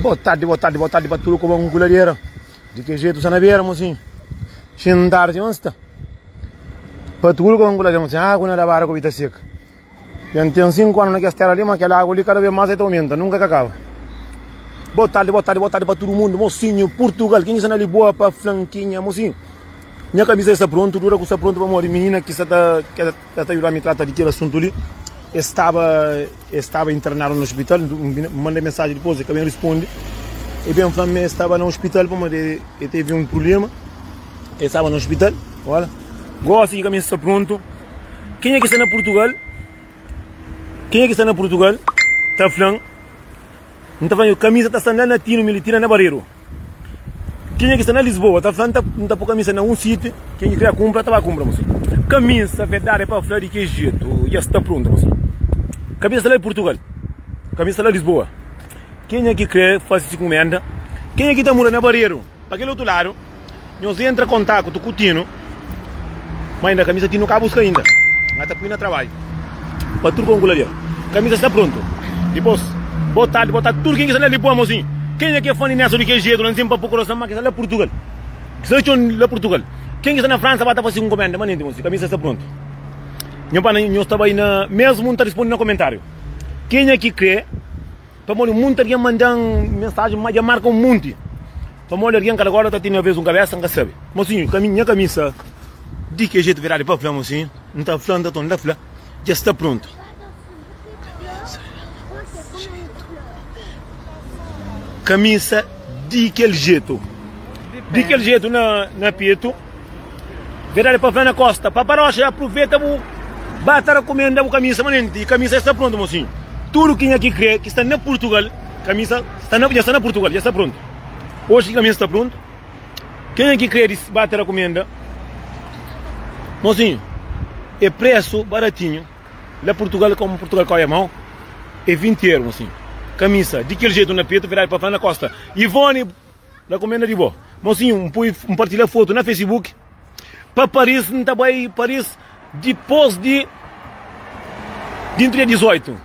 Boa tarde, boa tarde, boa tarde pa tudo como um culadeira. De que jeito está na beira, mocinho? Xintar de onde está? Pa tudo como um culadeira, mocinho. Água na barra com seca. Já tem 5 anos naquela terra ali, mas aquela água ali cada vez mais aumenta, nunca que acaba. Boa tarde, boa tarde, boa tarde para todo mundo, mocinho, Portugal, quem está na Lisboa para Flanquinha, mocinho. Minha camisa está pronto, dura que está pronto para morrer. Menina que está que está ajudando a me tratar de aquele assunto ali. Estava estava internado no hospital, mandei mensagem depois, ele também responde. E bem, falando, estava no hospital, para ele teve um problema. Ele estava no hospital, olha. Gosto de camisa está pronto. Quem é que está na Portugal? Quem é que está na Portugal? Tá falando. Não tá falando, camisa está na Tino, Militina na Barreiro. Quem é que está na Lisboa? Tá falando, tá, não tá por camisa na um sítio. Quem quer comprar, tá vai comprar, mocinho. Camisa, verdade, é para falar de que jeito. Já está pronto, mocinho. Camisa está lá em Portugal. Camisa está lá em Lisboa. Quem é que quer fazer essa encomenda? Quem é que está morando na Barreiro? Para aquele outro lado, nós entra em contato com o Tino. Mas ainda a camisa Tino cá busca ainda. Mas está põe trabalho. Para tudo com ali. Camisa está pronto. Depois, boa tarde, boa tarde. Tudo quem está na Lisboa, mocinho. Quem é que é fã de Nelson de que jeito? Não tem para coração, mas que está lá em Portugal. Que está lá em Portugal. Quem está na França vai estar fazendo um comentário, mas nem tem, mocinho. Camisa está pronto. Meu pai, nós estava aí na. Mesmo não está respondendo no comentário. Quem é que crê? Para morrer, muita gente mandando mensagem, mas já marca um monte. Para morrer, alguém que agora está tendo a vez um cabeça, não sabe. Mocinho, minha camisa, de que jeito virar para falar, mocinho? Não está falando, não está falando. Já está pronto. Camisa de aquele jeito. De aquele jeito na, na peito. Verdade para falar na costa. Paparocha, aproveita, bu, bata recomenda a camisa, manente. E camisa está pronto, mocinho. Tudo quem aqui crê que está na Portugal, camisa está na, já está na Portugal, já está pronto. Hoje a camisa está pronto. Quem aqui crê bate a recomenda, mocinho, é preço baratinho. Lá Portugal, como Portugal corre a mão, é 20 euros, mocinho. Camisa, de aquele jeito na peito, virado para na costa. Ivone, recomenda de boa. Mocinho, um, um partilha foto na Facebook. Para Paris, não está bem, Paris, depois de. Dentro de 18.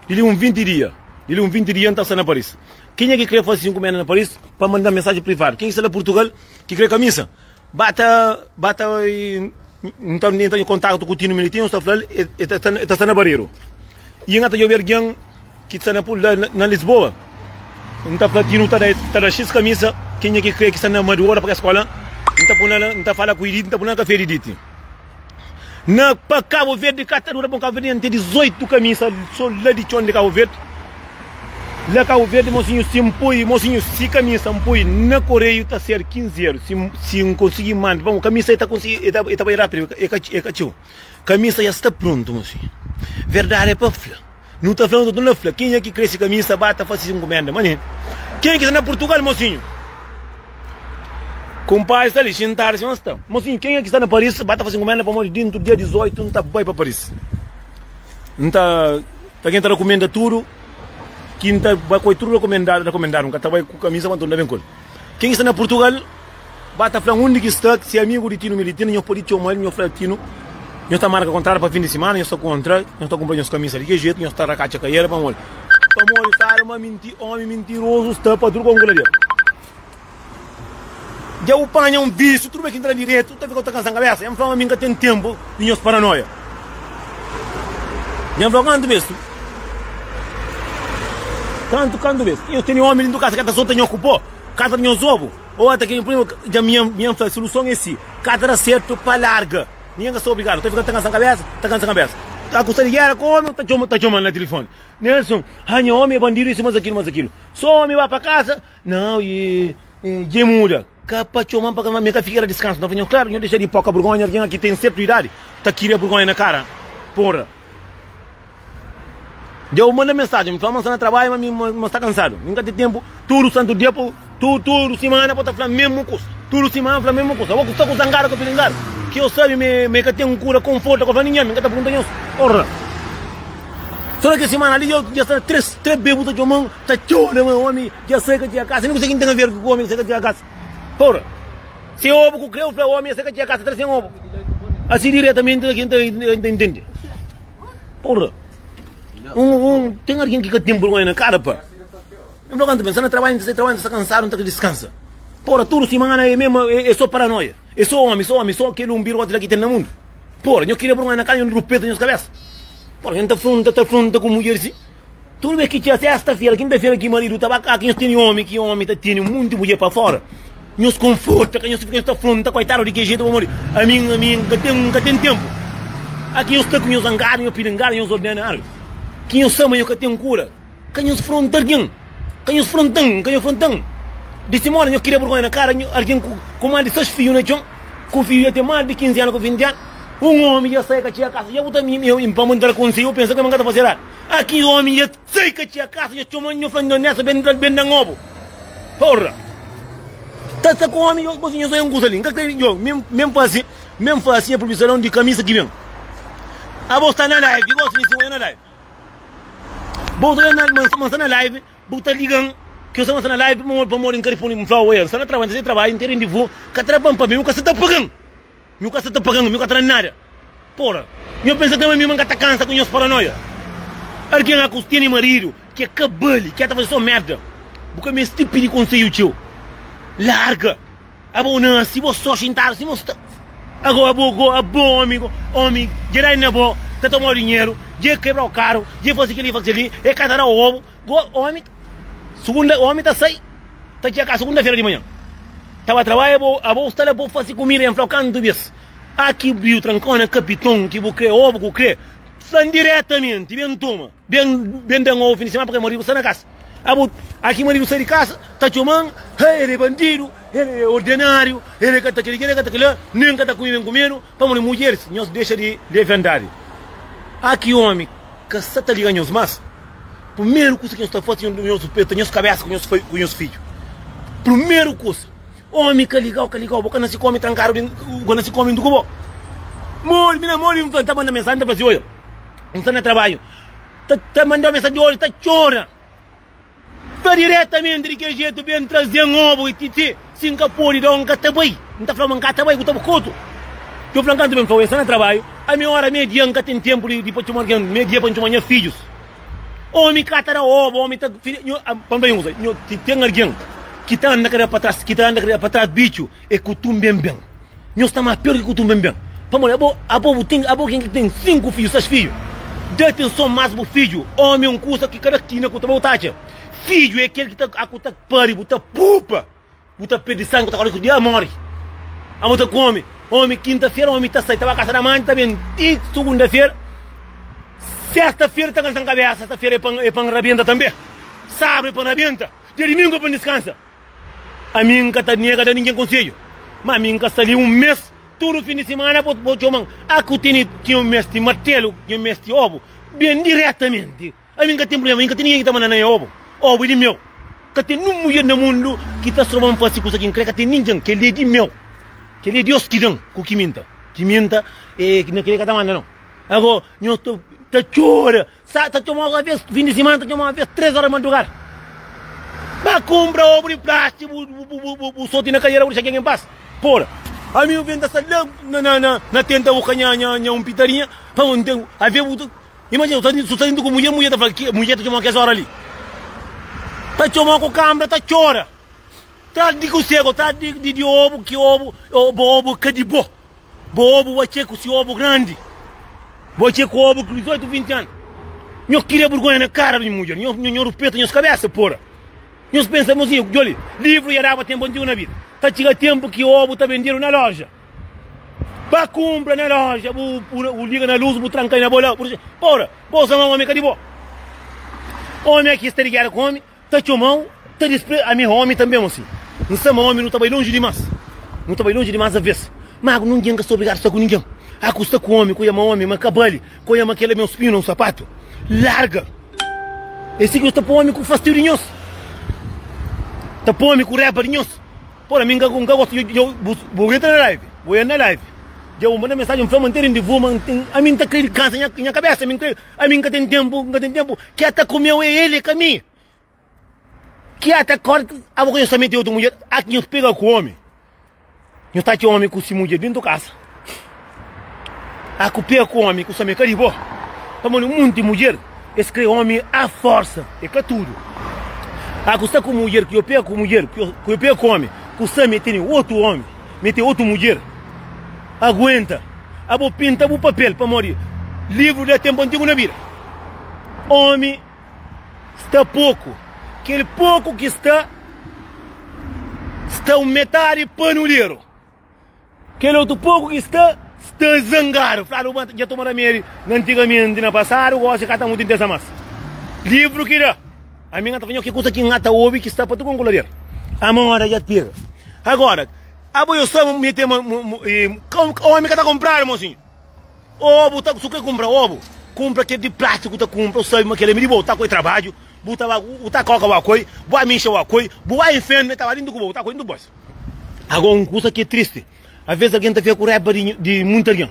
Ele um 20 dias. Ele um 20 dias não está na Paris. Quem é que quer fazer encomenda na Paris para mandar mensagem privada? Quem está na Portugal que quer camisa? Bata, bata e não está em contato com o Tino Militinho, está falando, está está na Barreiro. E ainda está alguém que está na, na, na Lisboa. Não está falando, Tino está está na X camisa. Quem é que crê que está na Madura para a escola? Não está não está falando com o Edith, não está pondo café Edith. Na, para Cabo Verde, cá está dura para Cabo Verde, tem 18 camisas, só lá de chão de Cabo Verde. Lá Cabo Verde, mocinho, se impõe, mocinho, se camisa impõe na Coreia, está a ser 15 euros. Se, se não conseguir mandar, bom, camisa está conseguir, está está bem rápido, é é cachorro. Camisa já está pronto, mocinho. Verdade é para falar. Não está falando do não Quem é que cresce camisa, bata, faz encomenda, mané. Quem é que está na Portugal, mocinho? Compadre está ali, sentar-se, onde está? Mocinho, quem é que está na Paris, bata fazer encomenda para morrer dentro do dia 18, não está bem para Paris. Não está. Está quem está recomenda tudo, quem está vai com tudo recomendado, recomendado, nunca está vai com camisa, mas não bem com. Quem está na Portugal, bata falar onde que está, se é amigo de Tino Militino, não pode chamar ele, não fala Tino. Não está marca contrária para fim de semana, não está contra, não está comprando as camisas de que jeito, não está racacha cair para morrer. Para morrer, está uma menti, homem mentiroso, está para tudo com Já o panha um vício, tudo bem que entra direto, tá ficando cansando a cabeça. Já me fala, mim que tem tempo, minhas paranoia. Já me fala, quanto vez? Quanto, quanto vez? Eu tenho homem dentro de casa que tá só tenho ocupou, casa de ovo. Ou até que já minha minha solução é assim, cada certo para larga. Ninguém está obrigado, tá ficando cansando a cabeça, tá cansando a cabeça. Tá com de guerra com homem, tá chamando, tá chamando no telefone. Nelson, ah, homem é bandido, isso, mas aquilo, mas aquilo. Só homem vai para casa, não, e, e, muda. Capa choma para que minha fica descanso. Não venho claro, não deixa de pouca vergonha, alguém aqui tem certa idade, tá queria vergonha na cara. Porra. Eu mando mensagem, me fala, mas não trabalho, mas me está cansado. Nunca tem tempo, tudo santo dia, tudo, tudo semana, pode falar mesmo coisa. Tudo semana, falar mesmo coisa. Vou custar com zangado, com pilingado. Que eu sabe, me, me que tem um cura conforto, com ninguém, me que tá perguntando, porra. Só que semana ali, eu já está três, três bêbados de mão, tá chorando, meu homem, já sei que tinha casa, não sei quem tem a ver com o homem, sei que tinha casa. Porra. Se ovo com creu, o homem, sei que tinha casa, traz sem ovo. Assim diretamente, quem entende. Porra. Un, un, ten algen ki ka ten burgonha na kara, pa. N fla, kantu ben, sta na trabadju, N ta sai trabadju, N ta sta kansadu, N ta kre diskansa. Pora, tudu simana é mesma, é, é sô paranoia. É sô omi, sô omi, sô kel un biroti la ki ten na mundu. Pora, nho kria burgonha na kara, nho rupeta nhos kabesa. Pora, nho ta frunta, ta frunta ku mudjer si. Tudu bes ki txia sesta-fera, kinta-fera ki maridu ta ba ka, ki nhos tene omi, ki omi ta tene un monti mudjer pa fora. Nhos konforta, ka nhos fika nhos ta fronta, koitadu di kel jetu pamodi ami, ami N ka ten, N ka ten tenpu. Aki nhos sta ku nhos zangadu, nhos piringadu, nhos ordenadu, ki nhos sa ma nhos ka ten kura. Ka nhos fronta algen, ka nhos fronta-m, ka nhos fronta-m. Di si moda nhos kria burgonha na kara algen ku más di 6 fidju na txon, ku fidju dja ten más di 15 anu ku 20 anu. Un omi dja sai ka txia kasa, dja bu ta mi, mi, pa mi N ta da konsedju, bu pensa ku mi ma N ka ta fase eradu. Aki omi dja sai ka txia kasa, dja txoma-m, nho fla-m, Nho Nessa, ben, ben da-m obu. Porra! Ta sta ku omi, nho, nho sai un kusa li, N ka kre, nho, mi, mi N fase, mi N fase nha publisadon di kamisa ki ben. Abo sta na live, gosi mi si na live. Bo ta na ma sta na live, bu ta ligan ki eu sta na live pamodi N ka responde, N fla oia, N sta na trabadju, N ta trabadju, N ten rendivu, ka tra pan pa mi, mi ka sta ta pagan, mi ka sta ta pagan, mi ka tra nada. Porra, nho pensa ke ma mi ma N ka ta kansa ku nhos paranoia? Algen a ku tene maridu ki é ka bali, ki ta faze so merda, bu ka meste pidi konsedju txeu. Larga. Abo nasi bo so xintadu sima sta ago abo go abo omi go omi dja dai na bo ta tomau dinheru dja kebrau karu dja fasi kili fasi kili e ka ta dau obu go omi sugunda omi ta sai ta txeka ka sugunda fera di manha ta ba trabadja abo abo sta la bo fasi kumida e flau kantu bes aki biu trankona kapiton ki bu kre obu ku kre flan diretamenti ben toma. Ben, ben dan ovu fin di semana pake maridu sta na kasa. Abo, aki maridu sai di kasa, ta txoman, ha, el é bandidu, el é ordenariu, el é ka ta keli, el é ka ta kila, nen ka ta kume ben kumedu, pamodi mudjeris, nhos dexa di levandadi. Aki omi ka sta ta liga nhos mas, primeru kusa ki nhos ta fasi, nhos rupeta nhos kabesa ku nhos ku nhos fidju. Primeru kusa, omi ka ligau, ka ligau, bo ka nasi ku omi trankadu den, bo ka nasi ku omi ntu ku bo. Modi, mi na modi, N ta manda mensajen, N ta fla si, oia. N sta na trabadju Ta ta mandau mensagem di oji ta txora Fla diretamenti di kel jetu Ben traze-m obu i titi Si N ka pode da-u N ka ta bai N ta fla ma N ka ta bai ku ta bu kotu Djo fla-m kantu ben N fla-u N sta na trabadju Ami ora meia dia N ka ten tenpu di pa txoma algen Meia dia pa N txoma nha fidjus Omi ka ta da obu Omi ta Nho Pa N fla-u un kuza Nho ten algen ki ta anda kada pa tras Ki ta anda kada pa tras bitxu É kutum ben ben. Nhos sta más pior ki kutum ben ben. Pamodi abo, abo bu ten, abo ken ki ten 5 fidju, 6 fidju. Da atenson más bu fidju. Omi é un kusa ki kada kina ku ta bai bu ta atxa. Fidju é kel ki ta, a ku ta pari, bu ta pupa, bu ta perde sangi, bu ta kore ku dia mori. Abo ta ku omi, omi kinta-fera omi ta sai, ta ba kasa da manti, ta ben ti sugunda-fera, sesta-fera ta kansa kabesa, sesta-fera é pa, é pa N rabenta tanbe. Sabru é pa N rabenta, dia dimingu é pa N diskansa. Ami N ka ta nega da ningen konsedju, má mi N ka sta li un mês, tudu fin di simana bo bo txoma-m. A ku tene ki N meste martelu, ki N meste obu, ben diretamenti. Ami N ka ten prubléma, mi N ka ten ningen ki ta manda na nha obu. Obu é di meu. Ka ten nun mudjer na mundu ki ta stroba-m fase kusa ki N kre, ka ten ningen. Kel-li é di meu. Kel-li é Deus ki da-m ku ki mi N ta. Ki mi N ta, e na kel-li ka ta manda nau. Ago, nhos ta txora. Sa ta txoma uma vez, fin di simana ta txoma uma vez, 3 ora di madrugada. Ba kumpra obu di plástiku, bu, bu, bu, bu, bu soti na kadera, bu dixa ken pas. Pora, ami bu ben ta sta la na, na, na, na tenta buka nha, nha, nha un pitarinha, pa un ten, ave bu, imajina, su sta dintu ku mulher, mulher ta fla, ki, mulher ta txoma kes ora li. Ta txoma ku kambra, ta txora. Tras di kusego, tras di, di, di obu, ki obu, obu, obu ka di bo. Bo obu ba txê ku si obu grandi. Bo txê ku obu ku 18, 20 anu. Nho kria burgonha na kara di mudjer. Nho, nho, nho rupeta nhos kabesa, pora. Nhos pensa, mozinho, djoli, livru ya daba tenpu antigu na vida. Ta txiga tenpu ki obu ta bendedu na loja. Ba kunpra na loja, bu, bu, bu liga na lus, bu tranka na bo la. Bu, pora, bo sama omi ka di bo. Omi aki sta di gera ku omi. Ta txoma-u, ta dispre Ami omi tanbe mosi N sta ma omi nu ta bai lonji dimas Nu ta bai lonji dimas aves Ma ningen ka sta obrigadu sta ku ningen A ku sta ku omi, ku ama omi ma ka bali Ku ama kel meu spinhu na un sapatu Larga É si ki nhos ta poi omi ku fastiu di nhos Ta poi omi ku reba di nhos Pora mi N ka N ka gosta dja Bu bu entra na live Bu entra na live Dja bu manda mensajen N fla ma N ten rendevu ma N ten Ami N ta kre di kansa nha nha kabesa Ami N kre Ami N ka ten tenpu, N ka ten tenpu. Ke ta kumeu é el, é ka mi. Ke ta korta, abo ka nhos ta mete otu mudjer, a ki nhos pega ku omi. Nhos ta atxa omi ku si mudjer dentu kasa. A ku pega ku omi ku sa me ka di bo. Pamodi un monti mudjer. Es kre omi a forsa, e ka tudu. A ku sta ku mudjer, ku yo pega ku mudjer, ku yo pega ku omi, ku sta me tene otu omi, me ten otu mudjer. Aguenta, abo pinta bu papel, pamodi livru da tenpu antigu na bida. Omi sta poku, kel poku ki sta, sta un metadi panuleru. Kel otu poku ki sta, sta zangadu. Fladu ma dja toma ramedi na antigamenti, na pasadu, gosi ka ta mutu interesa mas. Livru ki da, ami N ta fla nho ki kusa ki N ta obi ki sta pa tudu konkuladera. Amoda dja pega. Agora, abo yo sta mete omi ka ta konpradu, mosinhu. Obu ta, su kre kunpra obu, kunpra kel di plástiku ta kunpra, u sabi ma kel é mi di bo, u ta koi trabadju, bu ta ba, u ta koka ba koi, bu ba mixa ba koi, bu ba infernu, e ta ba dintu ku bo, u ta koi dintu bos. Agora un kusa ki é tristi, a ves algen ta fika ku raiba di, di munti algen.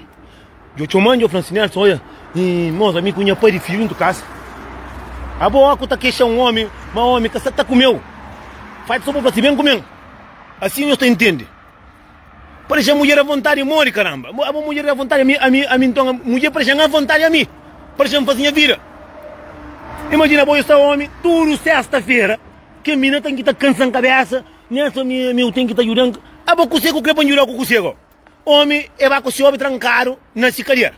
Djo txoman, djo flan si, Nelson, oia, i moza, mi ku nha pai di fidju dintu kasa. Abo ó ku ta kexa un omi, ma omi ka sa ta kumeu. Fai so bu fla si, ben kumen. Asin nhos ta intende. Pa dexa mudjer avontadi modi karamba. Abo mudjer avontadi ami, ami, ami nton mudjer pa dexa-m avontadi ami, pa dexa-m faze nha vida. Imajina abo yo sta omi tudu sesta-fera, kel mina ten ki ta kansa-m kabesa, Nelson mi, mi u ten ki ta djuda-m. Abo kuse ku kre pa N djuda-u ku kuse go? Omi e ba ku si obi trankadu na si kadera.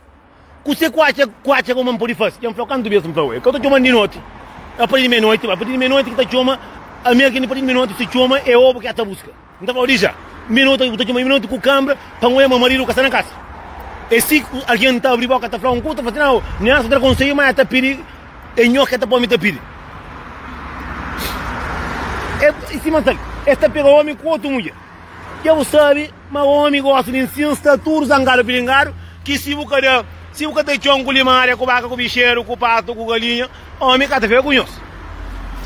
Kuse ku atxa, ku atxa go ma N pode fase? Dja N fla-u kantu bes, N fla-u, e ka ta txoma-m di noti, a partir di mei-noti, a partir di mei-noti ki ta txoma, ami algen di partir di mei-noti si txoma e obu ki a ta buska. N ta fla-u di ja, mi-noti, bu ta txoma mi-noti ku kanbra pa N oja ma maridu ka sta na kasa. E si algen ta abri boka ta fla un kusa, ta fla si, nau, Nelson ta da konsedju, ma e ta pidi, e nho ke ta pô mi ta pidi. E sima tal, es ta pega omi ku otu mudjer. Dja bu sabe ma omi gosta di nsin, sta tudu zangadu pilingadu, ki si bu ka da, si bu ka ta txon ku limaria, ku baka, ku bixeru, ku patu, ku galinha, omi ka ta fika ku nhos.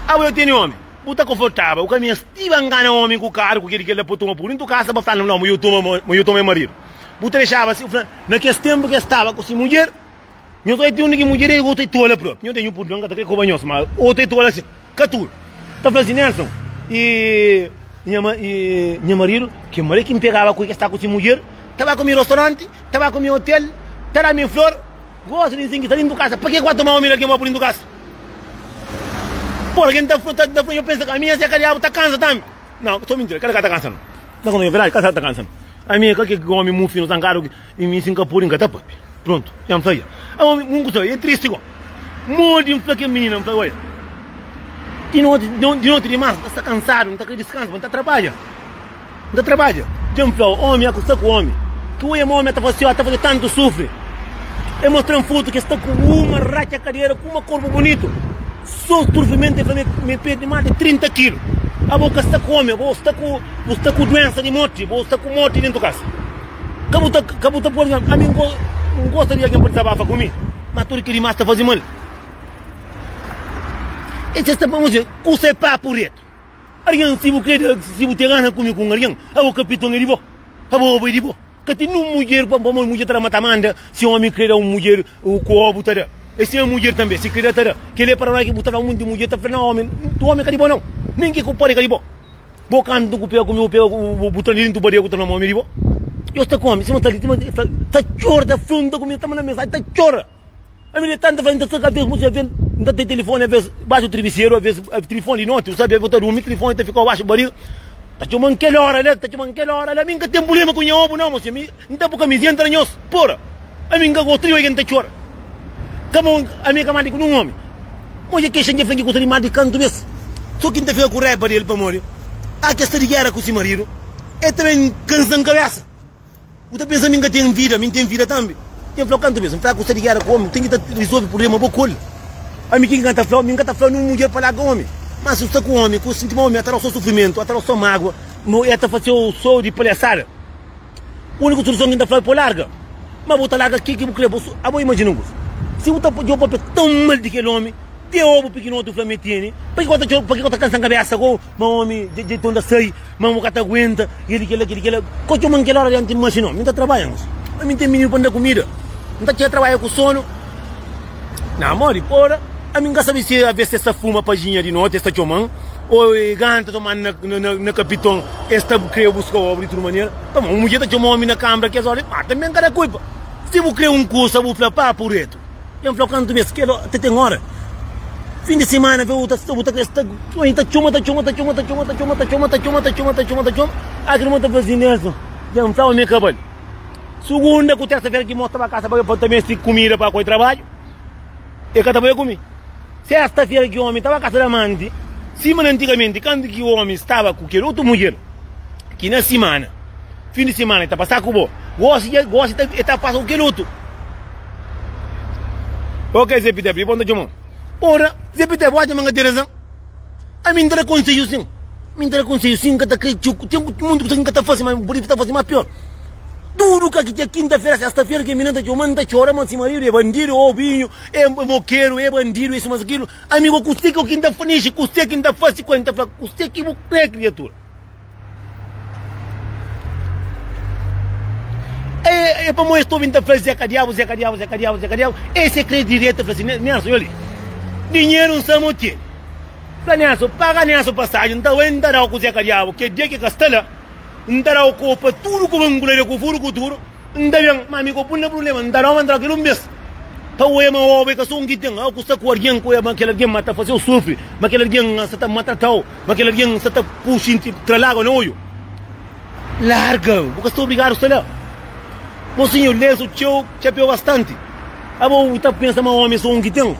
Abo yo tene omi. Bu ta konfortaba, bu ka mestiba ngana omi ku karu ku kel kel la pa toma pur. Intu kasa pa fla no ma yo toma ma yo toma nha maridu. Bu ta dexaba si fla na kes tempu ke staba ku si mudjer, nhos oi ti undi ki mudjer e otu e tola propi. Nho ten nhu purdon ka ta kre koba nhos ma otu e tola si ka tudu. Ta fla si Nelson i nha ma i nha maridu ke mare ki npegaba ku ke sta ku si mudjer ta ba ku mi restauranti, ta ba ku mi hotel, ta da mi flor. Gosi di nsin ki sta dintu kasa, pa ke ku ba toma omi la ke bo pui dintu kasa? Pora ken ta fla, ta fla, yo pensa ka ami ese ka diabu ta kansa tambi. Não, so mintira, kela ka ta kansa no. Ta konta verdadi, kasa ta kansa no. Ami é ka ke omi mufinu zankadu ki mi sin ka pudi nka ta papia. Pronto, ya nfla ya. Ami un kusa é tristi go. Modi nfla ke minina, nfla oia. Di noti, di noti dimas, nta sta kansadu, nta kre diskansa, nta trabadja. N ta trabadja. Dja N fla-u, ómi a ku sta ku ómi. Ki oia ma ómi a ta fase, a ta faze tantu sufri. E mostra-m fotu ki e sta ku uma ratxa kadera, ku uma korpu bunitu. So sufrimentu e fla ma e perde más di 30 kilu. Abo ka sta ku ómi, abo sta ku, bu sta ku duensa di morti, bo sta ku morti dentu kasa. Ka bu ta, ka bu ta pode, ami N gosta di algen pa dizabafa ku mi, ma tudu ki dimás ta faze mal. E sta pa, kusa é papu retu. Algen si bu kre da si bu ten gana kume ku un algen abo kapiton é di bo abo obu é di bo ka ten nun mudjer pa pamodi mudjer ta da ma ta manda si omi kre da un mudjer ku obu ta da e si mudjer tanbe si kre da ta da keli é paranoia ki bu ta fla munti mudjer ta fla na omi tu omi ka di bo nau nin ki ku pode ka di bo bo kantu ku pega kume bu pega bu tra di dintu badia ku ta fla ma omi é di bo yo sta ku omi sima ta li sima ta txora ta fla ta kume ta manda mensagem ta txora. Ami de tanta fala, nta sta ka vez musi aves, nta tem telefone aves baxu tribiseru, aves telefone di noti, sabi, bu ta durmi, telefone ta fika baxu bariga, ta txoman kel ora la, ta txoman kel ora la, ami nka tem problema ku nha obu nau, mosi, ami nta bu kamizinha nta da nhos, pora, ami nka gosta di oi ken ta txora, ka mo, ami ka mandi ku nun omi, mo dja kexa dja fla ki kusa di mal di kantu bes, so ki nta fika ku raiba del pamodi, a ke sta di gera ku si maridu, e ta ben kansan kabesa. Bu ta pensa mi N ka ten vida? Mi N ten vida tambi. Dja N fla-u kantu bes, N fla ku sta di gera ku omi, bu ten ki ta risolvi prublema bo ku el. Ami kin ki N ka ta fla-u? Mi N ka ta fla nun mudjer pa larga omi. Ma si bu sta ku omi, ku sinti ma omi ata da-u so sufrimentu, ata da-u so magua, ma el ta fase-u so di palhasada, uniku soluson ki N ta fla-u é pa bu larga. Ma bu ta larga ke ki bu kre. Bo abo imajina un kusa, si bu ta djobe papia ton mal di kel omi, te obu pikinoti bu fla ma el tene, pa ki bu ta txora, pa ki bu ta kansa-m kabesa ku ma omi dja ta sai? Ma bu ka ta aguenta, kel kela, kel kela. Ko txoma-m kel ora dianti manxe no. Mi ta trabadja mos. Ma mi ten mininu pa N da kumida. N ta txega trabadja ku sonu. Na modi pora, ami N ka sabe si aves es ta fuma pajinha di noti, es ta txoma-m, o e gana ta toma-m na, na, na kapiton, es ta kre buska obra di tudu manera. Pamodi un mudjer ta txoma omi na kanbra kes ora, ma tanbe N ka da kulpa. Si bu kre un kusa, bu fla papu retu. Dja N fla-u kantu bes, kel ora, ta ten ora. Fin di simana bu ta bu ta sta ta txoma ta txoma ta txoma ta txoma ta txoma ta txoma ta txoma ta txoma ta txoma ta txoma aki no ta fla Nelson dja N flaba mi kabal sugunda ku tersa fera ki mos ta ba kasa pa ta mesti kumida pa koi trabadju e ka ta bai kumi sesta fera ki omi ta ba kasa da manti sima na antigamenti kantu ki omi staba ku kel otu mudjer ki na simana fin di simana e ta pasa ku bo gosi dja gosi e ta pasa ku kel otu Ok Zé Peter, bu ta txoma. Ora, Zé Peter, bu atxa ma N ka ten razan? Ami N ta da konsedju sin. Mi N ta da konsedju sin, N ka ta kre txeu. Ten monti kusa ki N ka ta fase, ma bu pode ta fase más pior. Tudu ka ki txeu kinta-fera, sesta-fera, ke minina ta txoma, N ta txora ma si maridu é bandidu, ô binhu, é mokeru, é bandidu, é si mas akilu. Ami go kuse ki N ta nixi, kuse ki N ta fase ku el? N ta fla, kuse ki bu kre, kriatura? É, é pamodi es ta obi-m ta fla Zeka Diabu, Zeka Diabu, Zeka Diabu, Zeka Diabu. Ese krê diretu fla si, Nelson, olha li, dinheru N sta mo tene. Fla Nelson, paga Nelson pasaji, N ta bai N ta da-u ku Zeka Diabu. Kel dia ki ka sta la, N ta da-u kopa tudu ku bangularia, ku furu ku tudu. N ta ben, ma mi ka pui na prubléma. N ta da-u ma N ta da-u kel un bês. Pa oia ma oba é ka so un ki ten. Au ku sta ku algen ku oia ma kel algen ma ta faze-u sufri, ma kel algen sta ta maltrata-u, ma kel algen sta ta pô-u xinti tra lágua na odju. Larga! Bu ka sta obrigadu sta la. Mosinhu, lensu txeu, txapéu bastanti. Abo bu ta pensa ma omi é so un ki ten?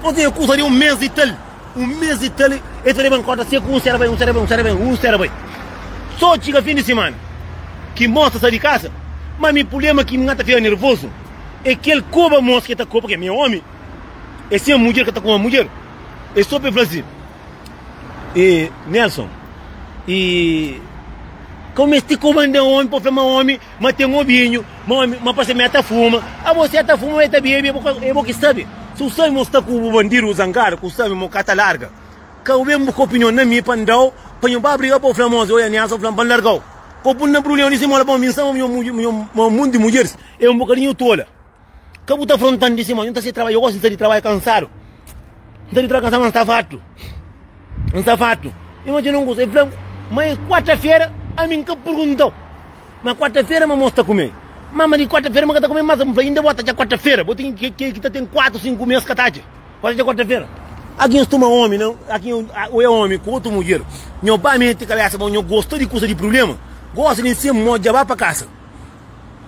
Mosinhu, kusa di un mês i tal. Un mês i tal, el ta leba-m kónta seku, un sera bai, un sera bai, un sera bai, un sera bai. So txiga fin di simana ki mos ta sai di kasa. Ma mi prublema ki N ta fika nervozu é kel koba mos ki ta koba, purki mi é omi, é sima mudjer ka ta koma mudjer. É so pa el fla si, E Nelson, e ka meste komanda omi pa fla ma omi ma ten obinhu, ma omi ma parse ma el ta fuma. Abo si el ta fuma, el ta bebe, é bo ki sabe. Si bu sabe ma bu sta ku bu bandidu zangadu, ku sabe ma bu ka ta larga, ka bu ben buska opinion na mi pa N da-u, pa nhu ba briga pa bu fla ma oja Nelson fla-m pa N larga-u. Ka bu pun na brulhon di si mola, pamodi mi N sabe ma munti mudjeris é un bokadinhu tola. Ka bu ta fronta-m di si mola, nhu ta sai trabadja, gosi N sta di trabadja kansadu. N sta di trabadja kansadu ma N sta fartu. N sta fartu. Imajina un kusa, el fla-m ma é kuarta-fera, ami N ka pergunta-u. Ma kuarta-fera ma mos ta kume. Ma ma di kuarta-fera ma ka ta kume mas. N fla, inda bo ta atxa kuarta-fera? Bo ten ke ki ta ten 4, 5 mes ka ta atxa. Bo ta atxa kuarta-fera? Aki nhos tuma omi na, aki o é omi ku otu mudjer. Nho ba mete kabesa ma nho gosta di kusa di prublema. Gosi di nsin mo dja ba pa kasa.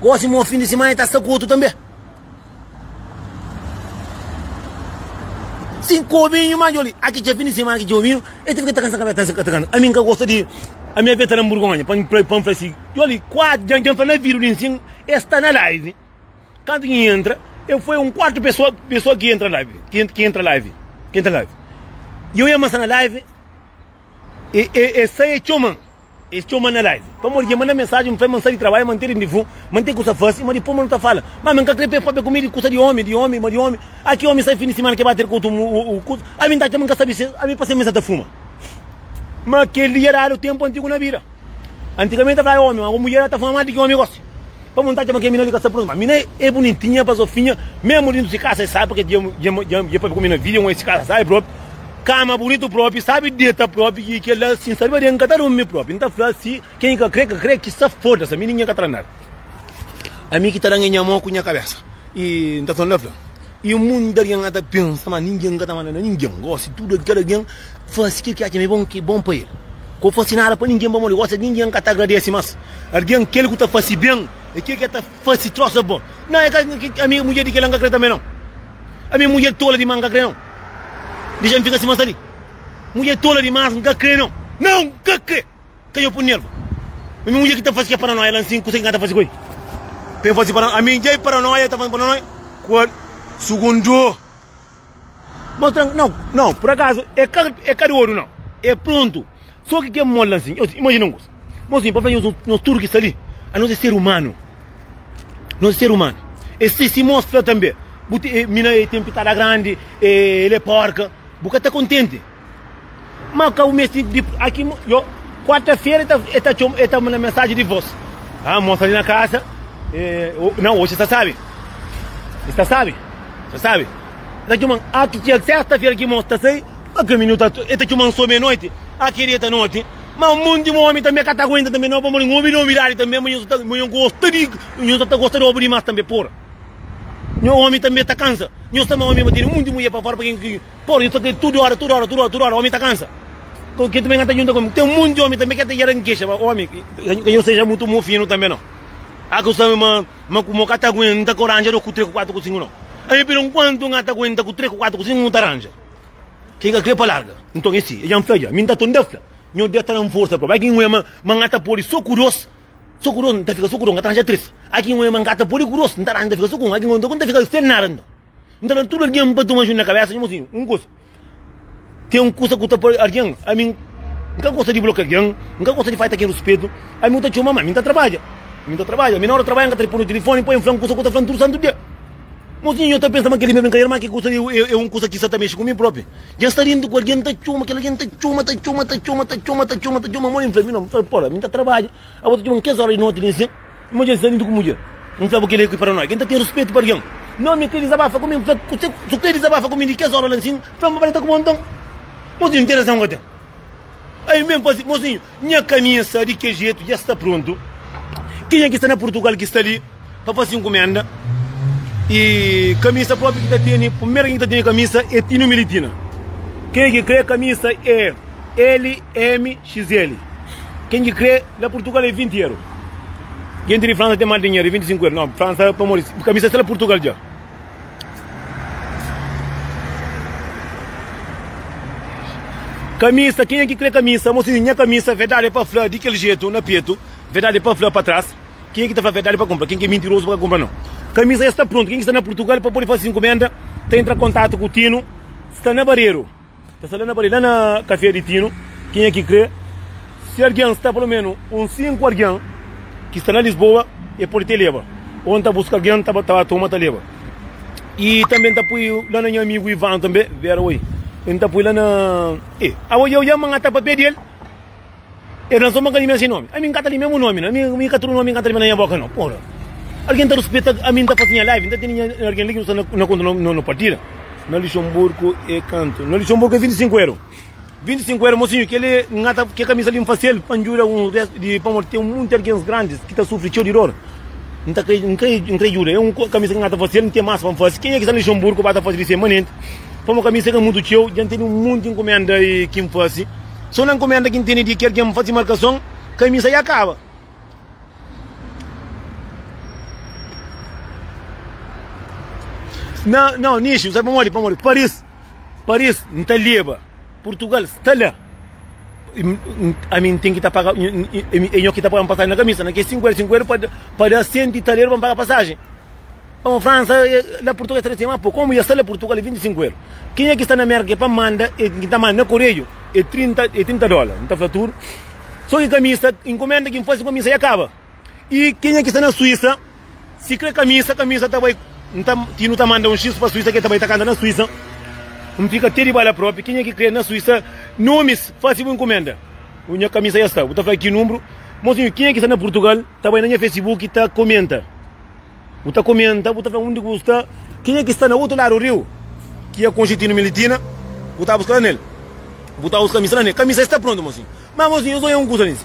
Gosi mo fin di simana e ta sta ku otu tanbe. Sin kominhu ma djoli aki txa fin di simana ki txa ominhu e ta fika ta kansa kabesa ta kansa ami nka gosta di ami avia ta dan burgonha pa pa nfla si djoli kuatu djan djan fla na vidu di nsin e sta na live kantu ki entra e foi un kuartu pesoa pesoa ki entra live ki entra live ki entra live e eu ia masa na live e e e sai e txoman Es txoma na live. Pamodi dja manda mensajen, N fla ma N sta di trabadju, ma N ten rendevú, ma N ten kusa fase, ma dipôs ma nu ta fala. Ma mi N ka kre pa e papia ku mi di kusa di omi, di omi, ma di omi. A ki omi sai fin di simana ki e ba ter ku otu kusa. Ami N ta atxa ma N ka sabe si ami pa se mi sa ta fuma. Ma kel dia dadu tenpu antigu na bida. Antigamenti ta fladu omi, ma mudjer ta fuma mas di ki omi gosi. Pamodi N ta atxa ma kel mina li ka sta prontu. Ma mina e bunitinha, bazofinha, mesmu dintu si kasa e sabe, purki dja dja papia ku mi na video, si kasa sabe propi. Kama bunitu propi, sabi deta propi ki kela sin sabi ba nka ta durmi propi. Nta fla si ken ka kre ka kre ki sa foda-se, ami ningen ka tra nada. Ami ki ta dan e nha mo ku nha kabesa. I nta torna fla, i un munti algen ata pensa ma ningen ka ta manda na ningen. Gosi tudu kada algen fasi kil ki atxa ma i bon ki bon pa el. Ka fasi nada pa ningen pamodi gosi ningen ka ta agradesi mas algen. Kel ku ta fasi ben e kel ki ta fasi trosa bon. Na e ka ami mudjer di kila nka kre tanbe nau. Ami mudjer tola dimas nka kre nau. Dexa-m fika sima sta li. Mudjer tola dimas nka kre nau. Nau nka kre. Ka nho pun nervu. Ami mudjer ki ta fasi ke paranoia la nsin kusa ki nka ta fasi ku el. Pa el fasi paranoia. Ami dja e paranoia ta fasi paranoia ku el. Sugundu. Mostra nau nau por akazu e ka e ka dodu nau. E prontu. So ki ke mol la nsin. Imajina un kusa. Mosinhu pa fla nhos nos tudu ki sta li anos é ser umanu. Nos é ser umanu. E si si mos fla tanbe, bu te, e, mina e ten pitada grandi, e, el é porka, bu ka ta kontenti. Ma ka bu mesti di aki yo kuarta-fera e ta e ta txoma e ta manda mensaji di vos. Ah, mos sta li na kasa, e, o, não, oxi sta sabi. Sta sabi. Sta sabi. E ta txoman, aki txega sesta-fera ki mos ta sai, pa kaminhu ta e ta txoman so meia-noiti, aki dia ta noti. Ma un monti omi tanbe ka ta aguenta tanbe no, pamodi un omi di umidadi tanbe, ma nhos ta, ma nhos gosta di, nhos ta gosta di obi dimas tanbe, pora. Nho omi tanbe ta kansa. Nhos ta ma omi ma tene munti mudjer pa fora pa ken ki pora nhos ta kre tudu ora tudu ora tudu ora tudu ora omi ta kansa Ko ke tanbe ka ta djunta ku omi ten munti omi tanbe ke ta yera nkexa pa omi ka nhos seja mutu mofinu tanbe no a ku sabe ma ma ku mo ka ta aguenta ku ranja 2 ku 3 ku 4 ku 5 no ami pila nkuantu nga ta aguenta ku 3 ku 4 ku 5 nu ta ranja ken ka kre pa larga nton e si e dja nfla dja mi nta tonda fla nhos dja ta dan forsa pa bai ki nwe ma ma nga ta podi so ku 2 So ku dos, N ta fika so ku dos, N ka ta ranja tres. Aki N oia ma N ka ta pode ku dos, N ta ranja, N ta fika so ku un. Aki N oia N ta fika sen nada nton. N ta fla tudu algen pa toma jun na kabesa, nha mosinhu, un kusa. Ten un kusa ku ta poi algen, ami N ka gosta di blokia algen, N ka gosta di falta ken ruspetu. Ami bu ta txoma, ma ami N ta trabadja. Ami N ta trabadja, ami na ora di trabadja N ka ta riponde tilifoni, poi N fla un kusa ku ta fla-m tudu santu dia. Mosinhu, nho ta pensa ma kel-li ma é brinkadera, ma ki kusa li é un kusa ki sa ta mexe ku mi propi. Dja N sta dentu ku algen, N ta txoma, kel algen ta txoma, ta txoma, ta txoma, ta txoma, ta txoma, ta txoma, modi N fla, mi no, N fla, pora, mi ta trabadja, abo ta txoma-m kes ora di noti li nsin, ma dja N sta dentu ku mudjer. N fla bo kel-li é ki paranoia, ki N ta ten ruspetu pa algen. No, mi kre dizabafa ku mi, N fla, kuse, su kre dizabafa ku mi di kes ora la nsin, fla-m pa ba deta ku bo nton. Mosinhu, N ten razon ka ten? Ai, N ben fase, mosinhu, nha kamisa di kel jetu dja sta prontu. Kenha ki sta na Purtugal ki sta li pa fase nkumenda e kamisa propi ki ta tene, primeru ki ta tene kamisa é Tino Militina. Kenha ki kre kamisa é LMXL. Ken ki kre la Purtugal é 20 euro. Gente di Fransa ten más dinheru, é 25 euro. Não, Fransa pamodi kamisa sta la Purtugal dja. Kamisa, kenha ki kre kamisa? Mosinhu, nha kamisa, verdadi é pa fla di kel jetu na petu, verdadi é pa fla pa tras. Kenha ki ta fla verdadi pa kunpra, ken ki é mintirozu pa ka kunpra nau. Kamisa dja sta prontu, ken ki sta na Purtugal pa pode fase inkumenda ta entra kontatu ku Tino, sta na Bareru. Ta sta la na paredi, la na kafé di Tino. Kenha ki kre, si algen sta pelo menu un 5 algen ki sta na Lisboa, e pode te leba. Ou N ta buska algen, ta ba toma, ta leba. I tanbe N ta pui la na nha amigu Ivan tanbe, Vera, oi. N ta pui la na, e, abo dja odja ma N ta papia di el. E fla-m so ma N ka limia se nomi. Ami N ka ta limia bu nomi no. Ami mi ka tudu nomi N ka ta limia na nha boka no. Porra. Algen ta ruspeta ami N ta fasi nha live N ta tene nha algen li ki nu sta na konta no partida. Na Luxemburgo é kantu? Na Luxemburgo é 25 euro. 25 euro mosinhu keli N ta ke kamisa li N fasel pa N djuda un restu di pamodi ten munti algens grandis ki ta sufri txeu di dor. N ta kre N kre N kre djuda. É un kamisa ki N ta fasel N ten mas pa N fasi. Kenha ki sta na Luxemburgo ba ta fasi li se manenti. Pamodi kamisa ka mutu txeu dja N tene un munti nkumenda ki N fasi. So na nkumenda ki N tene di ki algen fase markason, kamisa ya kaba. Na, nau, Nixi, sabe pamodi? Pamodi Paris, Paris, N ta leba, Purtugal sta la. Ami N ten ki ta paga, e nho ki ta paga-m pasajen na kamisa, na kes 5 euro, 5 euro pa, pa da senti tal euro pa N paga pasajen. Pamo Fransa la Purtugal sta risibi ma poku. Komu ya sta la Purtugal e 25 euro. Kenha ki sta na Merka ke pa manda e ki ta manda na koreiu e 30 e 30 dola. N ta fla tudu. So ki kamisa inkumenda ki N fasi ku kamisa ya kaba. I kenha ki sta na Suisa si kre kamisa kamisa ta bai N ta ti nu ta manda un xis pa Suisa ke ta bai ta kanta na Suisa. N fika te di bala propi kenha ki kre na Suisa nomis fasi bu inkumenda. Nha kamisa ya sta. Bu ta fla ki numbru. Mosinhu kenha ki sta na Purtugal ta bai na nha Facebook ta komenta. Bu ta komenta, bu ta fla undi ku bu sta. Kenha ki sta na otu ladu riu, ki é Constantino Militina, bu ta buska la nel. Bu ta buska misa la nel. Kamisa sta prontu, mosinhu. Ma, mosinhu, nhos oia un kusa li.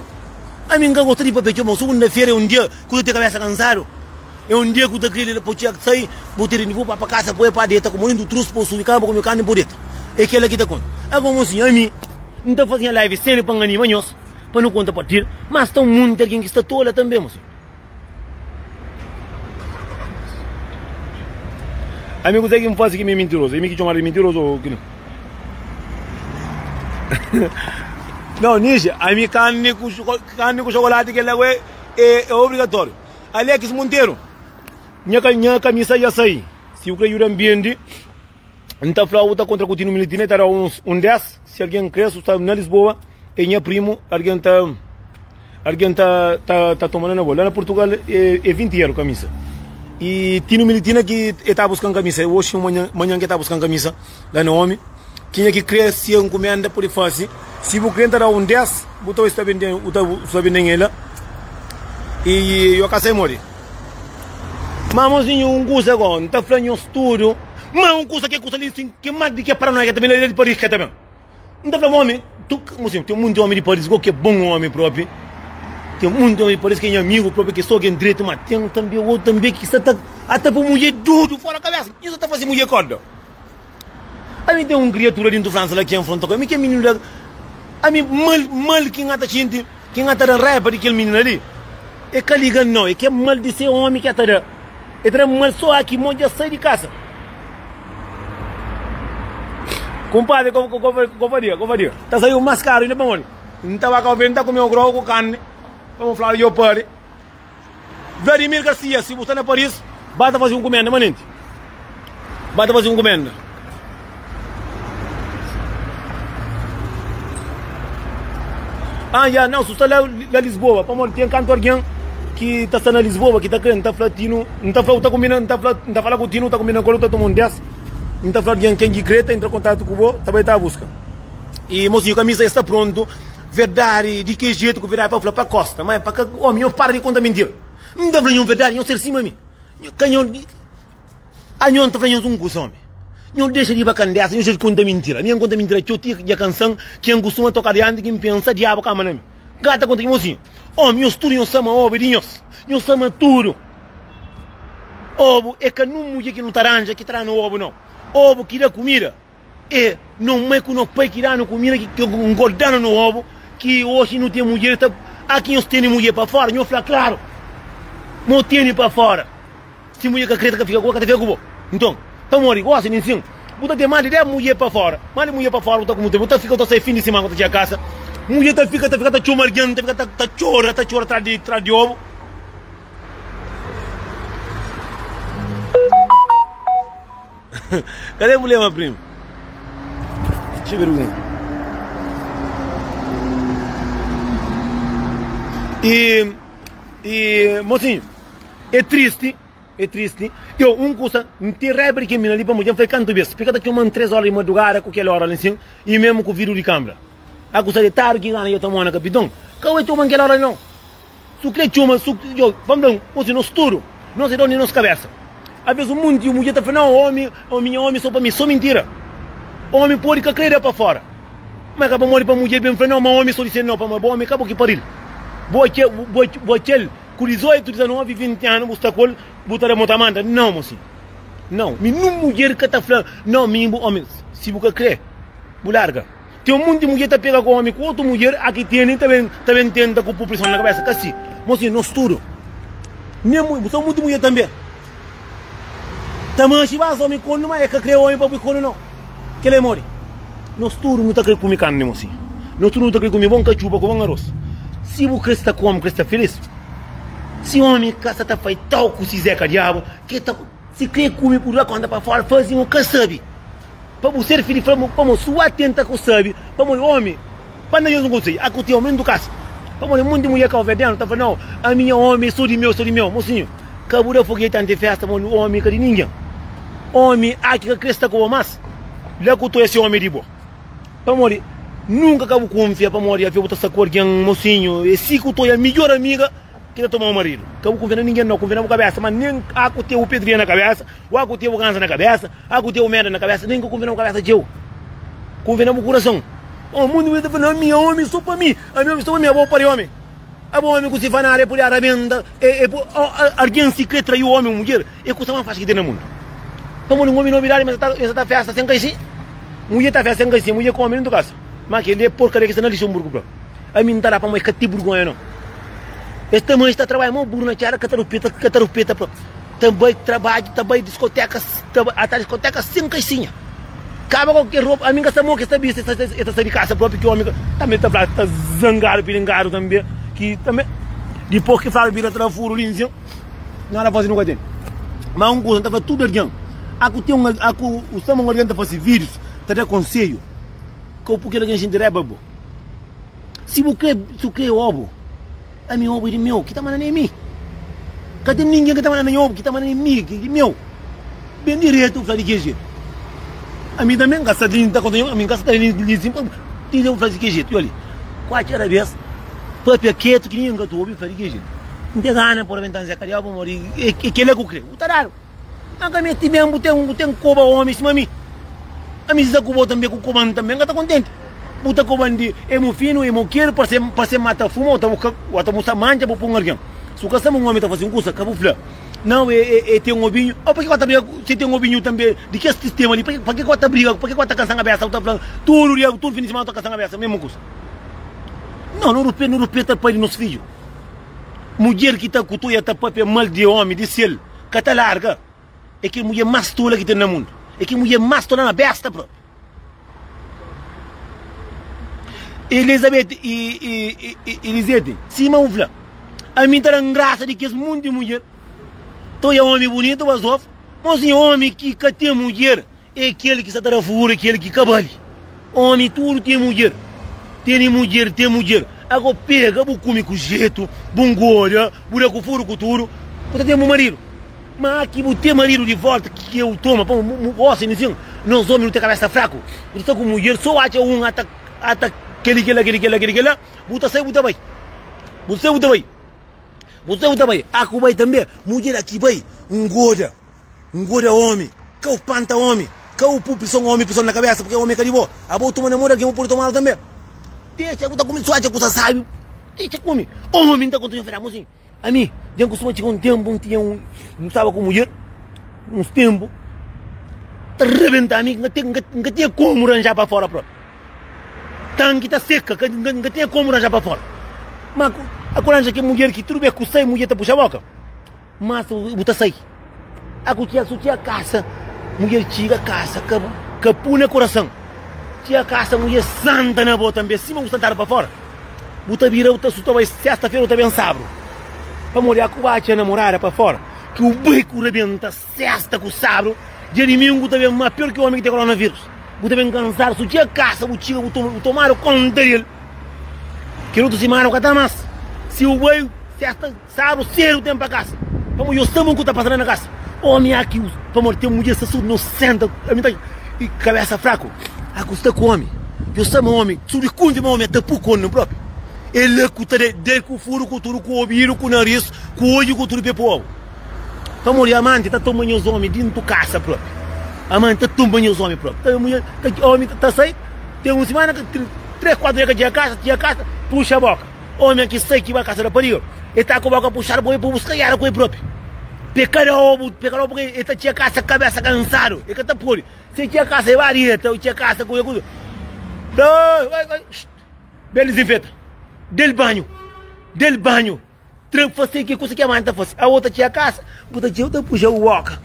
Ami N ka gosta di papia txeu, ma sugunda-fera é un dia ku ta ten kabesa kansadu. É un dia ku ta kre pa txia sai, bu ta rindi, bu ba pa kasa, poi pa deta, ku morindu trus, pa subi kama, pa kume karni, pa deta. É kela ki ta konta. Agora, mosinhu, ami N ta fasi nha live sedu pa N anima nhos, pa nu konta partida. Ma sta un monti algen ki sta tola tanbe, mosinhu. Ami kuzê ki N faze ki mi é mintirozu? É mi ki txomadu di mintirozu ô ki Não, Nixi, ami karni ku karni ku xokolati kel la é, é obrigatóriu. Alex Monteiro, nha, nha kamisa dja sai. Si bu kre djuda-m bende, N ta fla-u, ta kontra ku Tino Militina, el ta da-u uns un 10. Si algen kre, su sta na Lisboa, é nha primu, algen ta algen ta ta ta toma la na bo. La na Purtugal é, é 20 euro kamisa. E Tino Militina ki e ta buskan kamisa, oxi manhan, manhan ki e ta buskan kamisa la na omi. Kenha ki kre si enkumenda pode fase. Si bu kre N ta da-u un 10, bu ta sta benden, bu ta sta benden el la. E yo ka sai modi. Ma mozinho, un kusa go, N ta fla nhos tudu. Ma un kusa ke kusa li sin ke mas di ke paranoia ke ta ben la di Paris ke ta ben. N ta fla omi, tu, mozinho, ten munti omi di Paris go ke bon omi propi. Ten munti omi parese ki é nha amigu propi ki so gen dretu ma ten tanbe otu tanbe ki sta ta ata pa mudje dudu fora kabesa nhos ta fase mudje korda ami ten un kriatura dintu fransa la ki enfronta ku ami kel mininu la ami mal mal ki nha ta xinti ki nha ta da raiba di kel minina li e ka liga nau e ke mal di se omi ki ta da e ta da mal so aki mo dja sai di kasa kumpadri ko ko fadia ko fadia ta saiu mas karu inda pamodi N ta ba Kau Verde, N ta kume o grou ku karni pa bu fladu dja pari. Vladimir Garcia, si bu sta na Paris, ba ta faze un kumenda manenti. Ba ta faze un kumenda. Ah, ya, não, se sta la, la Lisboa, pamodi ten kantu algen ki ta sta na Lisboa ki ta kre, N ta fla Tinu, N ta fla, u ta kumbina, N ta fla, N ta fala ku Tinu, ta kumbina ku el, u ta toma un 10, N ta fla algen ken ki kre ta entra kontatu ku bo, ta bai ta buska. E mosinhu kamisa esta prontu Verdadi di ke jetu ku verdadi pa fla pa kosta ma pa ka omi nho para di konta mintira N ta fla nho verdadi nho ser sima mi nho ka nho a nho N ta fla nho un kusa omi nho dexa di bakandesa nho dexa di konta mintira Mi N konta mintira txeu ti dja kansan ki N kustuma toka dianti ki N pensa diabu kama na mi Ka ta konta mosinhu omi nhos tudu nhos sama obi di nhos nhos sama tudu Obu e ka nun mudjer ki nu ta ranja ki ta danu obu nau Obu ki da kumida É no mai ku no pai ki danu kumida ki ngordanu no obu ki oxi nu ten mudjer ta a ki nhos tene mudjer pa fora nho fla klaru mo tene pa fora si mudjer ka kre ta ka fika ku bo ka ta fika ku bo nton pamodi gosi nin sin bu ta ten mas di 10 mudjer pa fora mas di mudjer pa fora bu ta bu ta fika bu ta sai fin di simana bu ta txiga kasa mudjer ta fika ta fika ta txoma algen ta fika ta txora ta txora tras di tras di obu. Ka ten problema primo. Txeu vergonha. E, e mocinho, é triste, é triste. Eu, um kusa, N ten raiba di kel mina li pamodi dja N fla-l kantu bes, fika ta txoma-m 3 ora di madrugada ku kel ora li nsin, i mesmu ku vidru di kambra. A kusa di tardi ki gana dja ta mona kapiton, ka bai txoma-m kel ora li nau. Su kre txoma, su, yo, vamos fla, mosi, nos tudu, nos é donu di nos kabesa. Aves un munti mudjer ta fla, nau, omi, omi, nha omi so pa mi, so mintira. Omi podi ka kre da pa fora, ma ka pamodi pa mudjer ben fla, nau, ma omi so di se nau, pamodi bo omi ka bo ki paril. Bo atxa, bo, bo atxal ku 18, 19, 20 anu bu sta ku el, bu ta da mo ta manda. Nau, mosi, nau. Mi nun mudjer ka ta fla, nau, mi bu omi, si bu ka kre, bu larga. Ten un monti mudjer ta pega ku omi ku otu mudjer a ki tene ta ben ta ben tenta ku pu prison na kabesa ka si mo si nos tudu nen bu sta un monti mudjer tanbe ta manxi bas omi konu ma e ka kre omi pa pui konu no kila e modi nos tudu nu ta kre kume karni mo si nos tudu nu ta kre kume bon katxupa ku bon aros si bu kre sta ku omi kre sta filis si omi ka sta ta faitau ku si zeka diabu ke ta si kre kume bu da konta pa fora fazi un ka sabi. Pa bu ser fili fla pamo su atenta ku sabi pamodi omi pa na nhos un konsedju a ku ti omi ndu kasa pamodi munti mulher kauverdianu ta fla nau ami nha omi so di meu so di meu mosinhu ka bu da fogueti anti festa pamodi omi ka di ningen omi aki ka kre sta ku bo mas la ku to esi omi di bo pamodi nunka ka bu kunfia pamodi afia bu ta sta ku algen mosinhu e si ku to ya midjor amiga ki ta tomau maridu ka bu kunfia na ningen nau kunfia na bu kabesa ma nen a ku te bu pedria na kabesa Wa ku teu gansa na kabesa, a ku teu merda na kabesa, nen ka kunfia na bu kabesa txeu. Kunfia na bu kurason. Oh, mundu mi ta fla, ami é omi so pa mi, ami é omi so pa mi, abo pari omi. Abo omi ku si fanada e pudi arabenta, e, e, oh, algin si kre traiu omi ou mudjer, e kusa mas faxi ki ten na mundu. Pamodi un omi nobidadi, ma e sa ta festa sen kaixi. Mudjer ta festa sen kaixi, mudjer ku omi dentu kasa. Ma keli é porkaria ki sta na Luxemburgu propi. Ami N ta da pamodi e ka ten burgonha no. Es ta manxi ta trabadja ma buru na txada ka ta rupeta, ka ta rupeta propi. Ta bai trabadju, ta bai diskoteka, ta bai ata diskoteka sen kaixinha. Kaba ku kel ropa, ami N ka sta mo ki es ta bisti, es ta sai di kasa propi ki omi tanbe ta fla, ta zangadu, pilingadu tanbe, ki tanbe dipos ki fladu bira tra furu li nsin, nada fasi nu ka ten. Ma un kusa N ta fla tudu algen, a ku ten un a ku sta ma un algen ta fasi videos, ta da konsedju, ka bu pui kel algen xinti raiba bo. Si bu kre, si bu kre obu, ami obu é di meu, ki ta manda na é mi. Ka ten ningen ki ta manda na nha obu, ki ta manda na é mi, ki é di meu. Ben diretu, bu fla di ki jetu. Ami tanbe N ka sta li, N ta konta nho, ami N ka sta li li sin pa ti bu fla di ki jetu. I oli, kuatxi era bes, papia ketu ki ningen ka ta obi, bu fla di ki jetu. N ten gana pa rabenta N Zé Kadiau pamodi é kila ku kre. Bu ta dadu. N ka meste ben bu ten bu ten koba omi sima mi. Ami si sta ku bo tanbe ku koba-m tanbe, N ka ta kontenti. Bu ta koba-m di é mufinu, é mokeru, parse parse ma ta fuma, ô ta buska, ô ta musta mantxa pa pô un algen. Si bu ka sta ma un ómi ta fase un kusa, ka bu fla, Nau, é é é ten obinhu. Ô pa ke ku ta briga ku si ten obinhu tanbe di kes sistema li? Pa ke pa ke ku ta briga? Pa ke ku ta kansa kabesa? Bu ta fla tudu dia, tudu fin di simana bu ta kansa kabesa, mesmu kusa. Nau, no ruspeta, no ruspeta pai di nos fidju. Mudjer ki ta kutuia ta papia mal di ómi di sel, ka ta larga. É kel mudjer más tola ki ten na mundu. É kel mudjer más tola na besta própi. Elizabeth i, i, i, Elizete, sima un fla, ami ta da ngrasa di kes munti mudjer. Ta oja omi bunitu bazof, mosinhu omi ki ka ten mudjer é kel ki sa ta da furu, é kel ki ka bali. Omi tudu ten mudjer, tene mudjer, ten mudjer. Ago pega bu kume ku jetu, bu ngoda, bu da ku furu ku tudu, bu ta ten bu maridu. Ma ki bu ten maridu di volta ki eu toma pa gosi nisin, nos omi nu ten kabesa fraku, bu ta sta ku mudjer so atxa un ata ata keli kela keli kela keli kela, bu ta sai bu ta bai, bu ta sai bu ta bai, bu ta sai bu ta bai. A ku bai tanbe, mudjer a ki bai ngoda. Ngoda omi, ka u panta omi, ka u pu prison omi prison na kabesa, purki omi ka di bo. Abo u toma na mo di algin, bu pudi tomadu tanbe. Dexa ku ta kume, su atxa kusa sabi, dexa kume. Omi nta kontinua fla, Mosinhu, ami dja N kustuma txiga un tempu, N tinha un, N staba ku mudjer uns tempu, ta rebenta ami, N ka ten, N ka tinha komu ranja pa fora propi. Tanki ta seka, N ka tinha komu ranja pa fora. Ma ku ranja ki mudjer ki tudu bes ku sai, mudjer ta puxa boka. Mas bu ta sai. A ku txia su txia kasa mudjer txiga kasa ka ka pu na korasan txia kasa mudjer santa na bo tanbe sima bu santadu pa fora bu ta bira bu ta su ta bai sesta fera bu ta ben sabru pamodi a ku ba txia namorada pa fora ki bu bai ku rabenta sesta ku sabru dia dimingu bu ta ben ma pior ki omi ki ten koronavirus bu ta ben kansadu su txia kasa bu txiga bu toma bu tomadu konta del kel otu simana bu ka ta mas si bu bai sesta Sábadu sedu ten pa kasa pamodi yo sta mon ku ta pasa la na kasa omi aki pamodi ten mudjer sta sudu nosenta ami ta i kabesa fraku aku sta ku omi yo sta ma omi sudu i kunfia ma omi ta pu konu propi e la ku ta dai ku furu ku tudu ku obidu ku naris ku odju ku tudu pe pu obu pamodi amanti ta toma nhos omi dintu kasa propi amanti ta toma nhos omi propi ta mudjer ta omi ta sai ten un simana 3 4 dia ka txiga kasa txiga kasa puxa boka. Omi ki sai ki ba kasa rapariga, e ta ku boka puxadu pa e pa buska gera ku e propi. Pe kada obu, pe kada obu e ta txia kasa kabesa kansadu, e ka ta podi. Se txia kasa e ba dieta, e txia kasa ku e kuza. Ben disinfeta, del banhu, del banhu, tra fase ki kusa ki amante ta fase. A ota txia kasa, bu ta txia, bu ta puxa bu boka.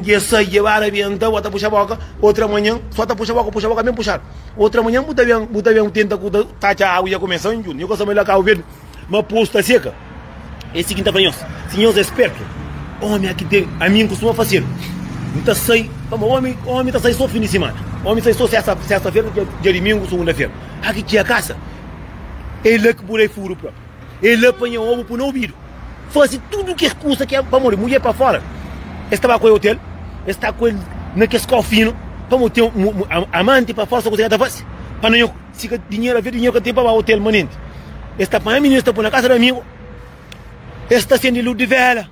Dje sai, dje ba rabenta, bu ta puxa boka, otra manhan, so ta puxa boka, puxa boka ben puxadu. Otra manhan bu ta ben, bu ta ben tenta ku ta tatxa agu dja kumesa un djuntu. Nho ka sabe la Kabu Verdi ma posu ta seka. É si ki N ta fla nhos. Si nhos é spertu, omi aki ten, ami N kustuma fasedu. N ta sai, pamodi omi, omi ta sai so fin di simana. Omi sai so sesta, sesta-fera, dja, dja dimingu, sugunda-fera. Aki txia kasa, é la ki bu da furu propi. É la panha obu pu na obidu. Fase tudu kes kusa ki é pamodi mudjer pa fora es ta ba ku el otel, es ta ku el na kes kau finu pamodi ten amanti pa fora sa kusa ki el ta fase pa na nho si ka dinheru aver dinheru ka ten pa ba otel manenti es ta panha mininu es ta pui na kasa di amigu es ta sende lus di vela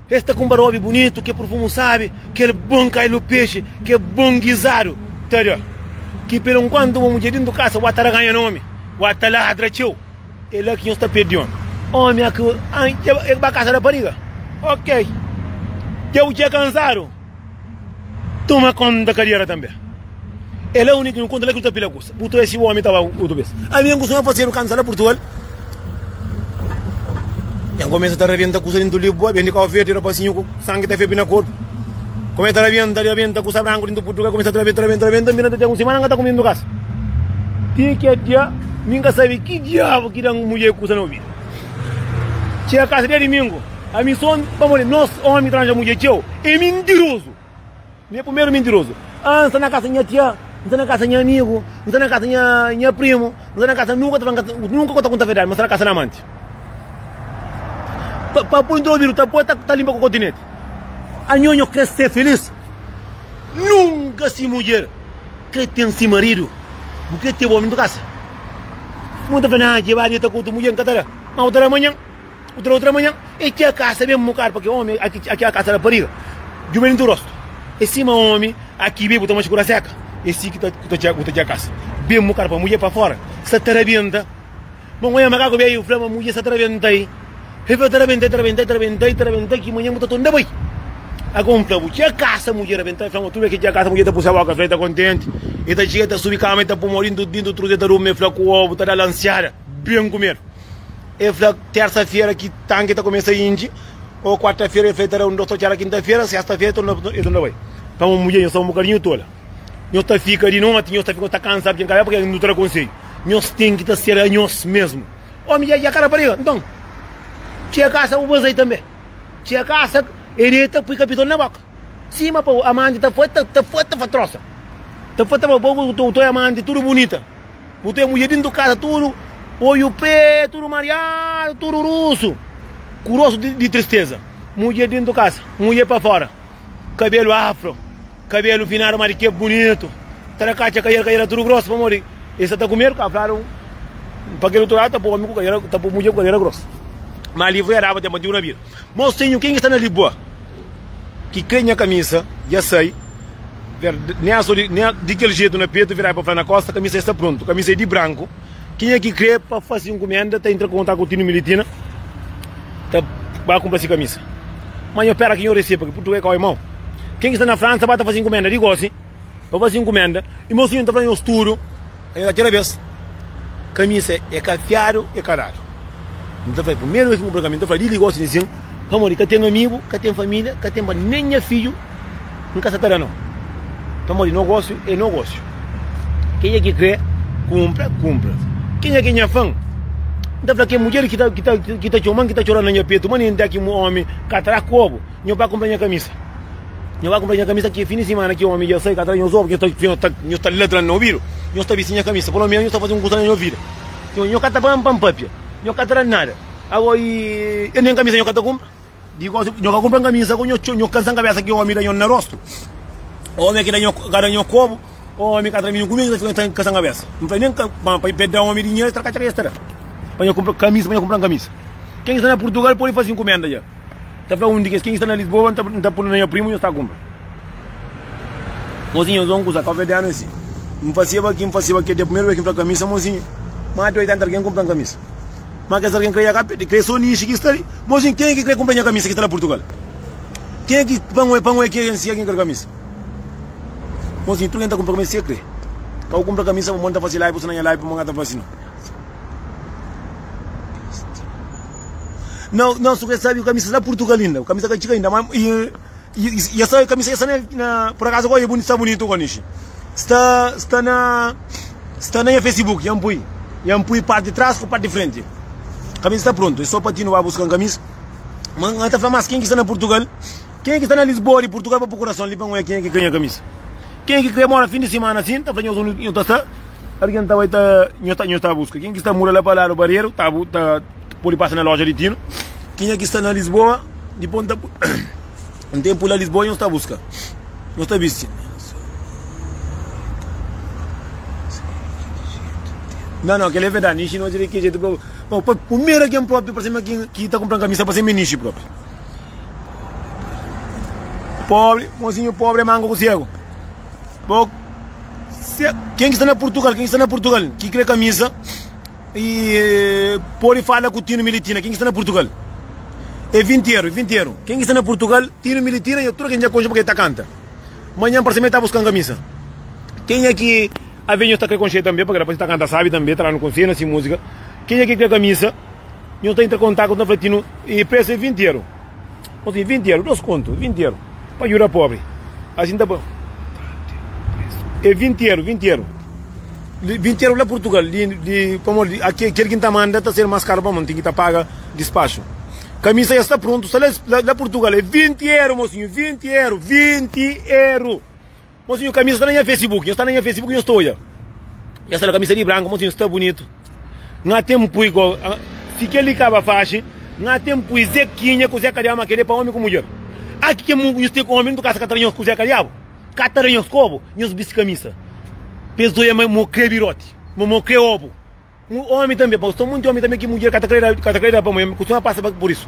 es ta kunpra robi bunitu ke purfumu sabi kel bon kailu pexi ke bon gizadu ta da ki pela nkuantu bo mudjer dintu kasa bu ta raganha nomi bu ta ladra txeu. É la ki nhos ta perde omi. Omi a ki e ba kasa rapariga. Ok. Dja bu txia kansadu. Toma konta kadiera tanbe. É la undi ki nu konta la ki nu ta pila kusa. Bu ta si omi ta ba otu bes. Ami N kustuma fasedu kantu sta la Purtugal. N kumesa ta rabenta kusa dintu li bua ben di Kau Verdi rapasinhu ku sangi ta febi na korpu. Kumesa ta rabenta, rabenta kusa branku dintu Purtugal kumesa ta rabenta, rabenta, rabenta N bira ta ten un simana N ka ta kume dintu kasa. Ti ki dia Mi N ka sabe ki diabu ki da-m mudjer kusa na obidu. Txega kasa dia dimingu, ami so pamodi nos omi ta ranja mudjer txeu é mintirozu. Mi é primeru mintirozu. Ah, N sta na kasa nha tia, N sta na kasa nha amigu, N sta na kasa nha nha primu, N sta na kasa nunka ta fla nunka ka ta konta verdadi, ma N sta na kasa na amanti. Pa pa poi nta obidu ta poi ta ta limpa ku kotineti. Anho nho kre ser filis? Nunka si mudjer. Kre ten si maridu, bu kre te omi ntu kasa. Bu ta fla, na, dje ba deta ku otu mudjer, N ka ta da. Ma bu ta da manhan, bu ta da otra manhan. E ki kasa ben mokadu, pake omi aki, aki a kasa rapariga. Djubi ntu rostu. E sima omi aki be, bu ta manxi ku raseka. É si ki ta ku ta txega ku ta txega kasa. Ben mu kara pa mudjer pa fora sa ta rabenta. Bon oia makaku beiu fla ma mudjer sa ta rabenta i. El fla ta rabenta ta rabenta ta rabenta ta rabenta ki manhan bu ta torna bai. Ago N fla bu txega kasa mudjer rabenta. El fla ma tudu bes ki txega kasa mudjer ta pusa boka fla el ta kontenti. El ta txega el ta subi kama el ta pui mo dintu dintu truta el ta durmi el fla ku obu ta da lansiada ben kumedu. El fla tersa fera ki tanki ta kumesa intxi o kuarta fera el fla el ta da un dos totxada kinta fera sesta fera el torna bai. Pamodi mudjer nhos sta un bokadinhu tola. Nhos ta fika di noti, nhos ta fika ta kansa di kabesa purke nu ta da konsedju. Nhos ten ki ta ser anhos mesmu. Omi dja ka rapariga, nton txia kasa bu bazai tanbe. Txia kasa e deta pui kapiton na boka. Sima pa amanti ta foi ta ta foi ta fa trosa. Ta foi ta fa bo bu toi amanti tudu bunita. Bu toi mudjer dintu kasa tudu oiu pretu, tudu mariadu, tudu rusu. Ku rostu di tristeza. Mudjer dintu kasa, mudjer pa fora. Kabelu afro, kabelu finadu ma di ke bunitu. Ta da katxa kaiera, kaiera tudu grosu pamodi e sa ta ku medu ka fladu pa kel otu ladu ta po omi ku kaiera, ta po mudjer ku kaiera grosu. Ma livru ya daba tempu antigu na bida. Mosinhu ken ki sta na Lisboa ki kre nha kamisa dja sai Nelson di di kel jetu na petu viradu pa fla na kosta kamisa ya sta prontu kamisa e di branku kenha ki kre pa fasi nkumenda ta entra kontaku ku Tino Militina ta ba kunpra si kamisa ma nho pera ki nho reseba ki purtuguês ka oi mau ken ki sta na Fransa ba ta fasi nkumenda di gosi pa fasi nkumenda i mosinhu ta fla nhos tudu N ta txera bes kamisa é ka fiadu é ka dadu. N ta fla primeru bes ki N kunpra kamisa N ta fla di li gosi di sin pamodi ka ten amigu ka ten familia ka ten nen nha fidju N ka sa ta da nau pamodi nogosiu é nogosiu kenha ki kre kunpra kunpra kenha ki é nha fan N ta fla ke mudjer ki ta ki ta ki ta txoman ki ta txora na nha petu ma nen da ki omi ka tra kobu nho ba kunpra nha kamisa. Nho ba kunpra nha kamisa ki fin di simana ki omi dja sai ka tra nhos obi, nho ta nho ta ladra na obidu, nho ta bisti nha kamisa, pelo menu nho ta fazi un kusa na nho vida. Nho nho ka ta pa pa papia, nho ka ta da nada. Ago i e nen kamisa nho ka ta kunpra. Di gosi nho ka kunpra kamisa ku nho nho kansa kabesa ki omi da nho na rostu. Omi ki da nho ka da nho kobu, omi ka tra minhu ku minhu, ta fika kansa kabesa. N fla nen ka pa pa da omi dinheru, tra katxa ka es ta da. Pa nho kunpra kamisa, pa nho kunpra kamisa. Ken ki sta na Purtugal podi fazi nkumenda dja. Ta fla un di kes, ken ki sta na Lisboa, N ta pula na nha primu, nhos ta kunpra. Mozinho, nhos da un kuza, kauverdianu é si. N faseba ki, N faseba kel dia, primeru bes ki N fla kamisa, mozinho, más di 80 algen kunpra-m kamisa. Má kes algen kre ya ka pidi, kre so nixi ki sta li. Mozinho, ken ki kre kunpra nha kamisa ki sta la Purtugal? Ken ki, pa N pa N ki si algen kre kamisa? Mozinho, tudu algen ta kunpra kamisa si e kre. Ka bu kunpra kamisa, pamodi N ta fasi live, bu sta na nha live, pamodi N ka ta fasi nau. Não, não, só que sabe o camisa da Portugal ainda. O camisa que chica ainda, mas e e, e essa camisa essa na, na por acaso agora é bonito, está bonito com isso. Está está na está na Facebook, yampui. Yampui parte de trás com parte de frente. Camisa está pronto, é só para ti não vai buscar camisa. Mas não tá falando mais quem que está na Portugal, quem que está na Lisboa de Portugal para procuração ali para quem é que ganha camisa. Quem é que quer mora fim de semana assim, tá falando, eu tá Algen ta bai ta nho ta nho ta buska ken ki sta muda la pa ladu Bareru ta bu ta pode pasa na loja di Tino. Kenha ki sta na Lisboa di ponta un tempu la Lisboa nho sta buska nho sta bisti. Não, não, aquele é verdade. Nishi não seria que jeito para pa primeiro alguém próprio para cima que que tá comprando camisa para ser nishi próprio. Pobre, mocinho pobre é mango com cego. Bom, Se, ken ki sta na Purtugal, ken ki sta na Purtugal, ki kre kamisa e pode fala ku Tino Militina, ken ki sta na Purtugal. É 20 euro, 20 euro. Ken ki sta na Purtugal, Tino Militina, e tudo ken dja konxe porque ta kanta. Manhã parse me ta buskan kamisa. Kenha ki ave nhos ta kre konxe tambe, porque rapaz ta kanta sabi tambe, ta danu konselho na si música. Kenha ki kre kamisa, nhos ta entra kontato ta fla Tino, e preço é 20 euro. Ou seja, 20 euro, 2 conto, 20 euro, pa ajuda pobre. Assim tá bom. É 20 euro, 20 euro. 20 euro lá Portugal, de, de, pamodi, aquele que tá manda tá sendo mais caro para mim, tem que tá paga despacho. Camisa já está pronto, está lá, lá, lá Portugal, é 20 euro, mocinho, 20 euro, 20 euro. Mocinho, camisa está na minha Facebook, está na minha Facebook, eu estou olhando. Essa camisa de branco, mocinho, está bonito. Nha tempu igual, si kel-li kaba faxi, nha tempu i Zequinha ku Zeca Diabu ma kel-li é pa omi ku mudjer. Aki ke nhos ten ku omi ntu kasa ka ta da nhos ku Zeca Diabu, ka ta da nhos kobu, nhos bisti kamisa pa es oia ma mo kre biroti, ma mo kre obu. Omi tanbe, pa sta munti omi tanbe ki mudjer ka ta kre da, ka ta kre da pa mo, kustuma pasa pur isu.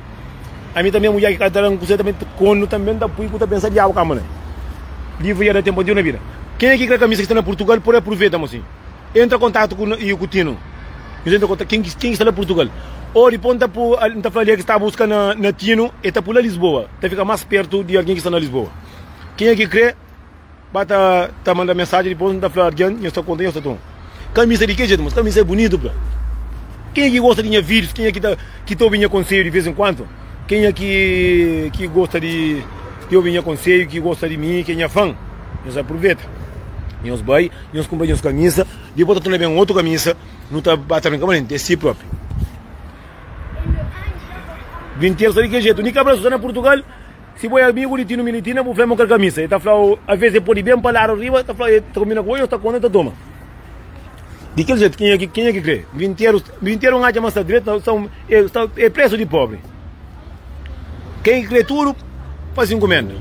Ami tanbe mudjer ki ka ta da-m kuse tanbe, konu tanbe N ta pui ku ta pensa diabu kamba na. Livru dja da tempu antigu na vida. Kenha ki kre kamisa ki sta na Purtugal pode apruveta mosinhu. Entra kontatu ku i ku Tino. Nhos entra kontatu ken ki ken ki sta na Purtugal. Ô dipôs N ta pu N ta fla algen ki sta buska na na Tino e ta pu la Lisboa. Ta fika más pertu di algen ki sta na Lisboa. Kenha ki kre ba ta ta manda mensajen dipôs N ta fla algen nhos ta konta nhos ta toma. Kamisa di ke jetu mos? Kamisa é bunitu pla. Kenha ki gosta di nha vídius, kenha ki ta ki ta obi nha konsedju di vez en kuantu, kenha ki ki gosta di di obi nha konsedju, ki gosta di mi, ki é nha fan, nhos apruveta. Nhos bai, nhos kunpra nhos kamisa, dipôs ta torna ben otu kamisa, nu ta ba ta brinka manenti, é si propi. Vinteru sta di kel jetu, ni kabra sta na Purtugal. Si bo é amigu di Tino Militina, bu fla-m kel kamisa. El ta fla-u, aves el pode ben pa ladu riba, el ta fla, el ta kombina ku bo, nhos ta konta, el ta toma. Di kel jetu, kenha ki, kenha ki kre? Vinteru, vinteru N atxa ma sta dretu, sta un, é, sta, é presu di pobri. Ken ki kre tudu, fasi nkumenda.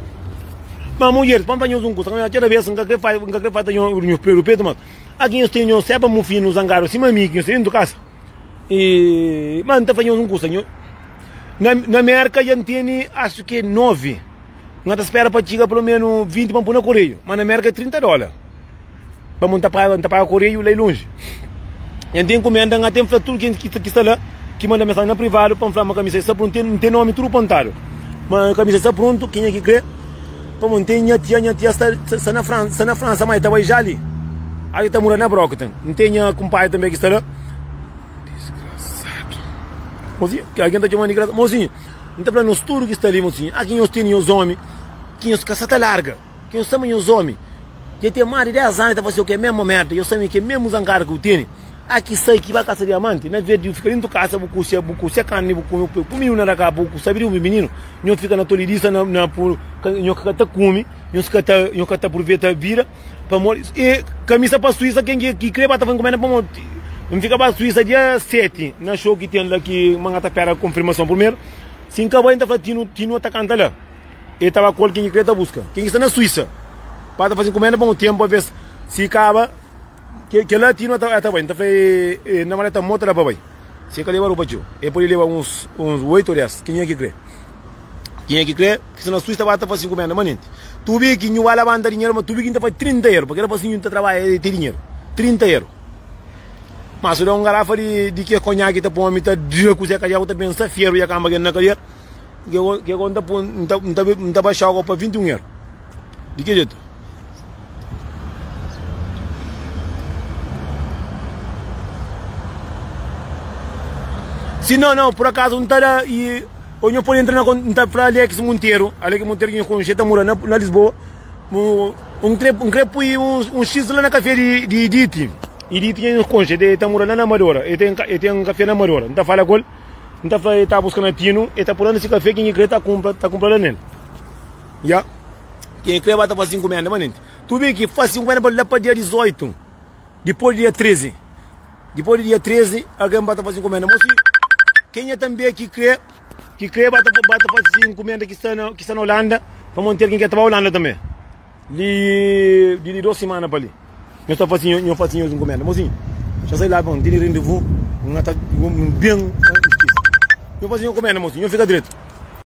Ma mudjeris, pa N fla nhos un kusa, kada bes N ka kre fai, N ka kre fai ta nho, nho peru petu, mas aki nhos ten nhos sepa mufinu zangadu sima mi ki nhos ten dentu kasa. E, ma N ta fla nhos un kusa, nho, na, na Merka dja N tene asu ki 9. N ta spera pa txiga pelo menu 20 pa N pui na koreiu, ma na Merka é 30 dóla. Pamo N ta paga, N ta paga koreiu la i lonji. N ten nkumenda, N ten fla tudu ken ki, ki sta la, ki manda mensajen na privadu pa N fla ma kamisa sta prontu. N ten nomi tudu pontadu, ma kamisa sta prontu, kenha ki kre. Pamo N ten nha tia, nha tia sta, sta na Fransa, sta na Fransa, ma e ta bai ja li. Ai ta mora na Brockton. N ten nha kumpadri tanbe ki sta la. Disgrasadu. Mozinho, ki algen ta txoma di grasa. Mozinho, N ta fla nos tudu ki sta li, mozinho, aki nhos tene nhos omi ki nhos ka sa ta larga, ki nhos sama nhos omi dja ten más di 10 anu ta fase o ke mesmu merda, nhos sabe ke mesmu zankada ki bu tene. Aki sai ki ba kasa di amanti, na vez di fika dentu kasa bu kusia, bu kusia karni bu kume, bu kume na da ka bu sabe di un mininu, nhos fika na tolidisa na na nhos ka ta kume, nhos ka ta nhos ka ta apruveita vida. Pamodi e kamisa pa Suíça ken ki kre ba ta faze nkumenda pamodi N fika ba Suíça dia 7 na show ki ten la ki ma N ta pera konfirmason primeru si N ka bai N ta fla Tino Tino ta kanta la e ta ba kol ken ki kre ta buska ken ki sta na Suíça ba ta faze nkumenda pamodi tempu aves si kaba kela Tino ta bai N ta fla e na maleta mota la pa bai si e ka leba ropa txeu e pode leba uns 8 ou 10 kenha ki kre. Kenha ki kre ki sta na Suíça ba ta fasi nkumenda manenti. Tubi ki nhu ba labanta dinheru, ma tubi ki nta fasi 30 eru, pa kila fasi nhu ta trabadja e ten dinheru. 30 eru. Ma su da un garafa di di ke konhaki ta poi mi ta dra kuse ka dja ku ta pensa fieru ya kamba ken na kadia. Ke ke ko nta pun nta nta nta baxau ko pa 21 eru. Di ki jetu? Si não, não, por acaso nta da e Ô nho pode entra na kon N ta fla Alex Monteiro, Alex Monteiro ki nho konxe ta mora na na Lisboa N N kre N kre pui un un xis la na kafé di di Edite Edite ki nho konxe e ta mora la na Amadora e ten e ten kafé na Amadora N ta fala ku el N ta fla e ta buska na Tino e ta pula na si kafé ki nho kre ta kunpra ta kunpra la nel Ya Ken kre ba ta fasi nkumenda manenti Tudu ki fasi nkumenda pa la pa dia 18 Dipôs di dia 13 Dipôs di dia 13 algen ba ta faze nkumenda Mo si kenha tanbe ki kre ki kre ba ta ba ta faze nkumenda ki sta na ki sta na Holanda pamodi ten algen ki ta ba Holanda tanbe li di li dos simana pa li nhos ta faze nhos faze nhos nkumenda Mozinhu xa sai la bon tene rendevus N ta ben N skese Nhos faze nhos nkumenda mozinhu nhos fika dretu.